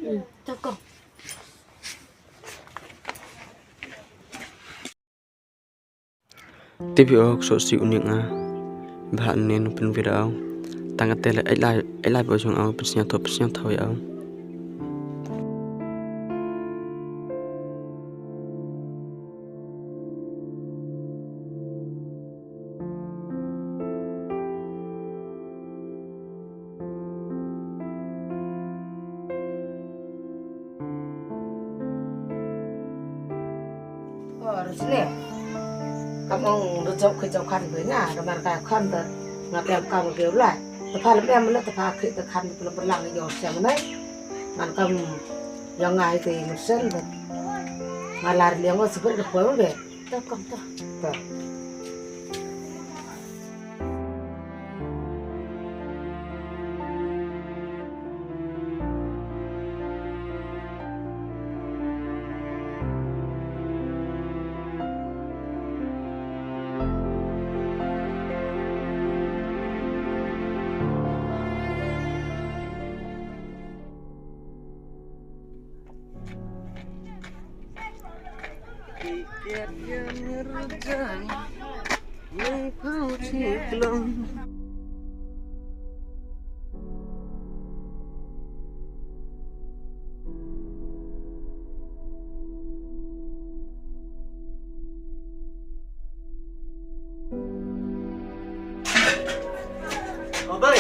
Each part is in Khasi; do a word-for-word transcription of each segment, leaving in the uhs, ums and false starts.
Hmm, to kong. Tip ïa u, ka shu sih u nik nga. Ba hanen u pynwit ïa u. Tang katte leh, ai lai, ai lai ba u jong u, pynsngewthuh, pynsngewthuh ïa u. Or sne. Kam ong da jop khe jop khan bwe nga, da mar ka khan da nga pem kam ge u lai. Da pha lem em le da pha khe da khan da pha lang ïa u sem ne. Man kam ïa nga hi te mut sen da. Nga lar liang o sibet da poi be. To kong to. To. Obai.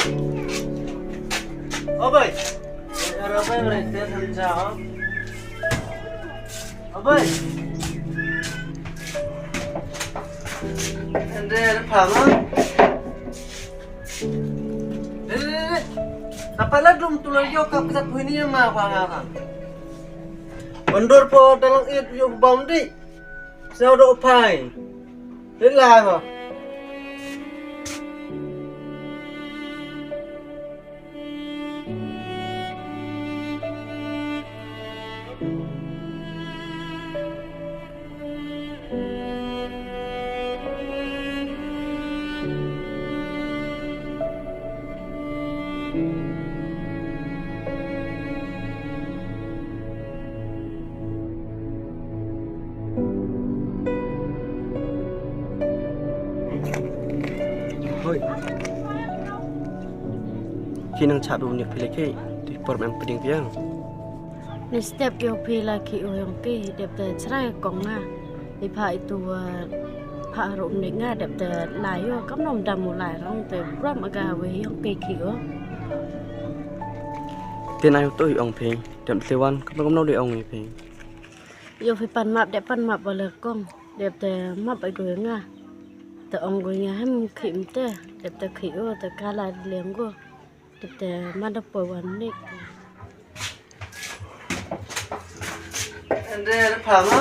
Obai. Obai, obai, obai. Ende, ende, pha ma. Ende, ende, ende. Apa la dum tu la yo kap kat puni ma pa nga ka. Bandor po dalang it yo bam di. Sñiaw doh phai. Rilai ho. Hoi. Phi nang chah du ne phi leh ki, ti por mem pding phi ïa. Ni step ïoh phi la ki u ïong ki, dep te chrai kong nga. I pha itu, uh, pha rum ni nga dep te lai ïoh, kam nom dam u lai rong te bram aga we ïong ki ki ïoh. Te na ïoh to ïong phi, dep te wan, kam nom dei ong phi. Ïoh phi pan map, dep pan map ba le kong, dep te map ai goi nga. Te ong goi nga hem khim te, dep te khi o, te ka la leng go. Te te ma da poi wan nik. Ende pha ma.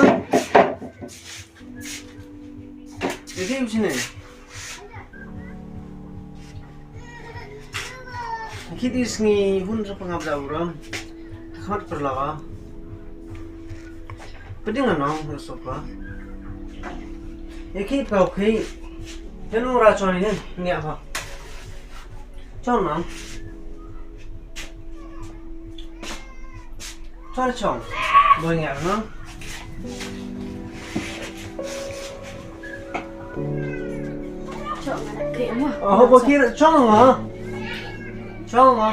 Ende u sini. Ki di sngi hun sa pangap da uram. Khmat perlawa. Pding ano sopa. Eki pau khi. Yan ura chon ni ni apa. Chong nang. Chong chong. Boy ngi ano. Chong ngi mo. Oh, bo ki chong ma. Chong ma.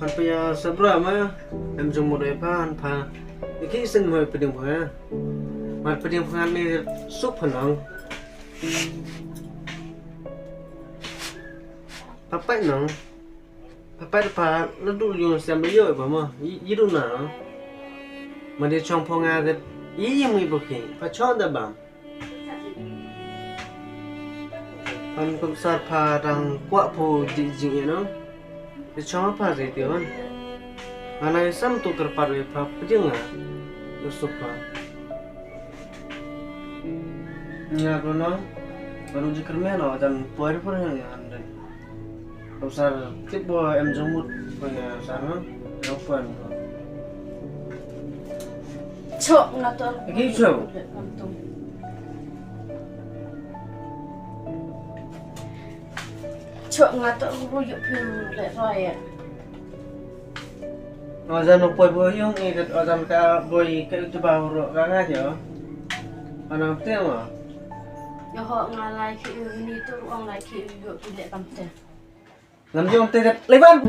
Han pa ya sabra ma. Em jong mo doi pa han pa. Iki sing mo pding pa. Ma pding pa ni suk pa nang. Papai nang. Papai pa la du yung sem yo ba ma. Yi du na. Ma de chong phong a de. Yi yi mu bo ki. Pa chong da ba. Pan kum sar pa dang kwah pho di jing ïa no. Di chong pa ri ti wan. Nga nai sam tu kyrpad wi pa pjing nga. Yusuf pa. Nga ko no. Baru ji kyrmen no dan poi poi yang yang dai. Kum sar tip bo em jong mut poi sar no. Lo pon. Chok nga to. Ki chok. Chok nga to ru yu phi le roi ya. Ozan u poi bo yung i dat ozan ka boi ka u tba ro ka nga jo. Anang te ma. Yo ho nga lai ki u ni tu ong lai ki u yo ki le kam te. Lam jong te dat levan.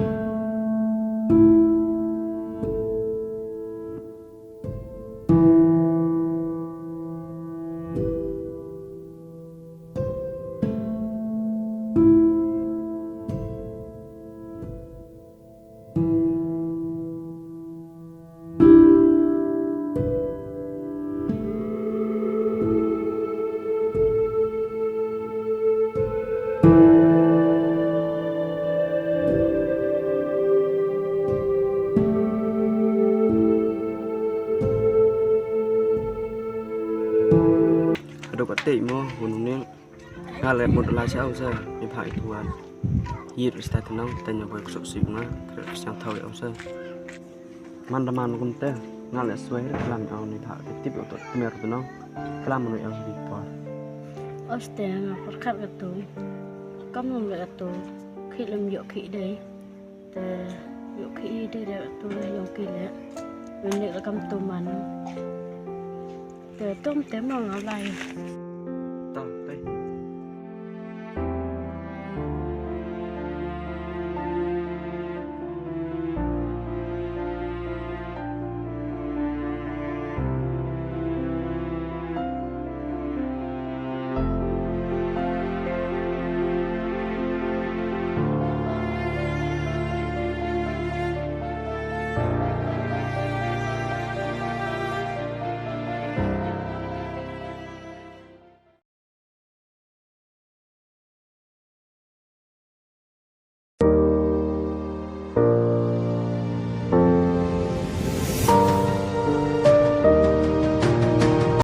Ka dok ka tei mo, hun ning. Nga leh mut la sha u sa, ni pha i tuan. Yit u sta tenang, tanya boy kusuk sik ma, kre kusang thaw ya u sa. Man da man kum te, nga leh swai ri klam ya u ni pha, tip u tot tmer tenang, klam nu ya u bi por. Oste nga por khat ka tu, kam num leh ka tu, khi lem yok khi dei. Te yok khi dei da tu yok khi le. Wen le kam tu man. Te tom te mo nga lai.